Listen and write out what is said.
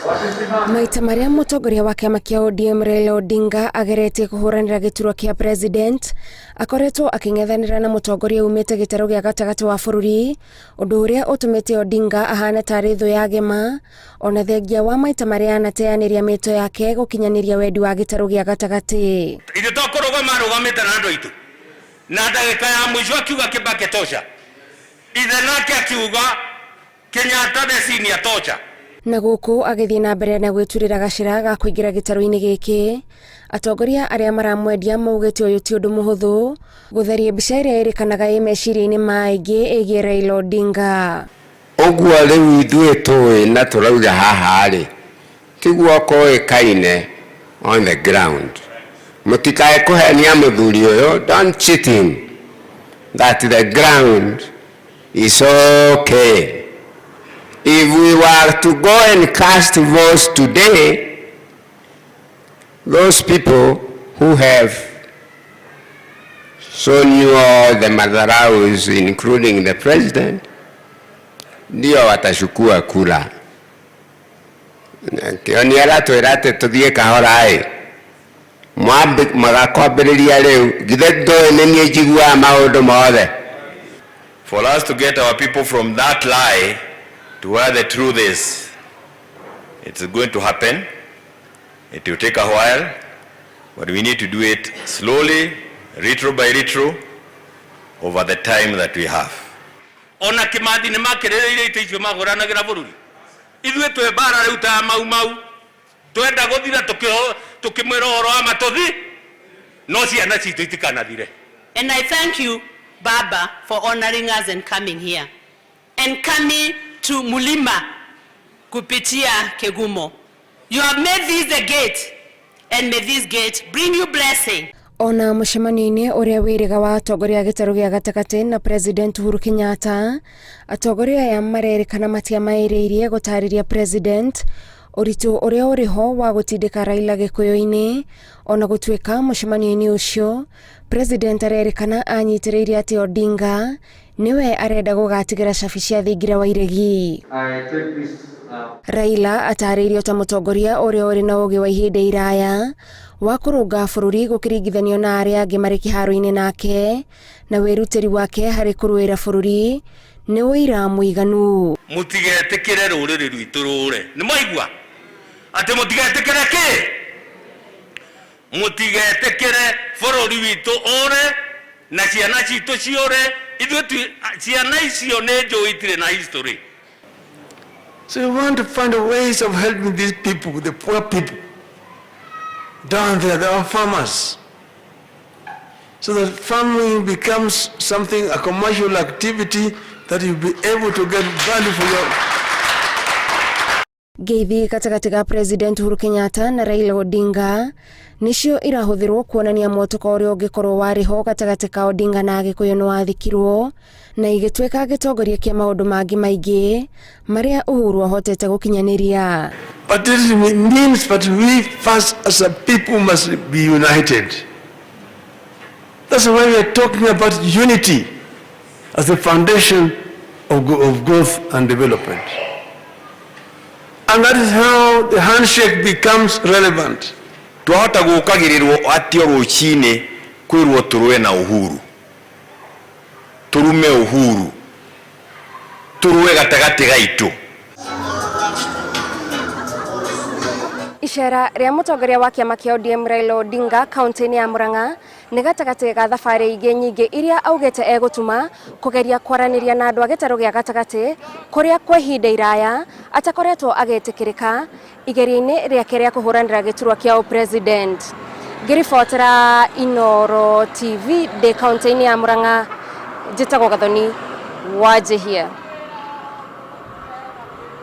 Maita marĩa mũtongoria wa kĩama kĩa ODM Raila Odinga ageretie kũhũranĩra gĩturwa kĩa president akoretwo akĩng'ethanĩra na mũtongoria umĩte gĩtarũ gĩa gatagatĩ wa bũrũri, ũndũ ũrĩa ũtũmĩte Odinga ahane tarĩ thũ ya gema ona thengia wa maita marĩa anateanĩria mĩto yake gũkinyanĩria wendi wa gĩtarũ gĩa gatagatĩ. Ithuĩ to kũrũgama arũgamĩte na andũ aitũ, na ndagĩka ya mũico akiuga Kibaki tosha, ithe nake akiuga Kenyatta the senior tosha. Na gũkũ agĩthiĩ na mbere na gwĩturĩra gacĩra ga kũingĩra gĩtarũ-inĩ gĩkĩ, atongoria arĩa maramwendia maugĩte ũyũ ti ũndũ mũhũthũ gũtheria mbica ĩrĩa ĩrĩkanaga ĩ meciria-inĩ ma aingĩ ĩgiĩ Raila Odinga. Ũguo rĩu ithuĩ tũĩ na tũrauga haha-rĩ, tiguo kũĩkaine on the ground. Mũtikae kũhenia mũthuri ũyũ, don't cheat him that the ground is okay. If we were to go and cast votes today, those people who have shown you all the madharaus including the president ndio watachukua kura. Kĩo nĩ aratwĩra atĩ tũthiĩ kahora ĩ, magakwambĩrĩria rĩu, githĩ ndũĩ nĩ niĩ njiguaga maũndũ mothe. For us to get our people from that lie to where the truth is, it's going to happen. It will take a while, but we need to do it slowly, little by little, over the time that we have. Ona Kimathi nĩ makĩrĩrĩire itĩ icio mahũranagĩra bũrũri. Ithuĩ twĩ mbara rĩu ta Mau Mau, twenda gũthira tũkĩmwĩra ũhoro wa matũthi, no ciana citũ itikanathire. And I thank you, Baba, for honoring us and coming here. And coming to Mulima kupitia Kegumo. You have made this the gate, and may this gate bring you blessing. Ona mũcemanio-inĩ ũrĩa wĩrĩga wa atongoria a gĩtarũ gĩa gatagatĩ na President Uhuru Kenyatta, atongoria aya marerĩkana matiamaĩrĩirie gũtarĩria President ũritũ ũrĩa ũrĩ ho wa gũtindĩka Raila gĩkũyũ-inĩ. Ona gũtuĩka mũcemanio-inĩ ũcio President arerĩkana anyitĩrĩire atĩ Odinga nĩwe arenda gũgatigĩra cabi cia thingira wa iregi. Raila atarĩirio ta mũtongoria ũrĩa ũrĩ na ũgĩ wa ihinda iraya wa kũrũnga bũrũri gũkĩringithanio na arĩa angĩ marĩ kĩharo-inĩ nake, na wĩrutĩri wake harĩ kũrũĩra bũrũri nĩ ũira mũiganu. Mũtigetĩkĩre rũrĩrĩ rwitũ rũre. Nĩ mwaigua? Atĩ mũtigetĩkĩre kĩ? Mũtigetĩkĩre bũrũri witũ ũre na ciana citũ ciũre. Ithuĩ ciana icio nĩ njũĩ itirĩ na history. So we want to find ways of helping these people, the poor people down there, they are farmers. So that farming becomes something, a commercial activity that you'll be able to get value for your. Ngeithi gatagatĩ ga President Uhuru Kenyatta na Raila Odinga nĩcio irahũthĩrwo kuonania mwatũka ũrĩa ũngĩkorwo warĩ ho gatagatĩ ka Odinga na Agĩkũyũ nĩ wathikirwo na igĩtuĩka gĩtongoria kĩa maũndũ mangĩ maingĩ marĩa Uhuru ahotete gũkinyanĩria. But this means that we first as a people must be united. That's why we are talking about unity as the foundation of growth and development. And that is how the handshake becomes relevant. Twahota gũkagĩrĩrwo atĩ o rũcinĩ kwĩrwo tũrũe na Uhuru, tũrume Uhuru, tũrũe gatagatĩ gaitũ. Icera rĩa mũtongoria wa kĩama kĩa ODM Raila Odinga kaunti-inĩ ya Murang'a nĩ gatagatĩ ga thabarĩ ingĩ nyingĩ iria augĩte egũtuma kũgeria kwaranĩria na andũ a gĩtarũ gĩa gatagatĩ kũrĩa kwa ihinda iraya atakoretwo agĩtĩkĩrĩka igeria-inĩ rĩake rĩa kũhũranĩra gĩturwa kĩa ũpresident. Ngĩribotera Inooro TV ndĩ kaunti-inĩ ya Murang'a, njĩtagwo Gathoni Wanjĩhia.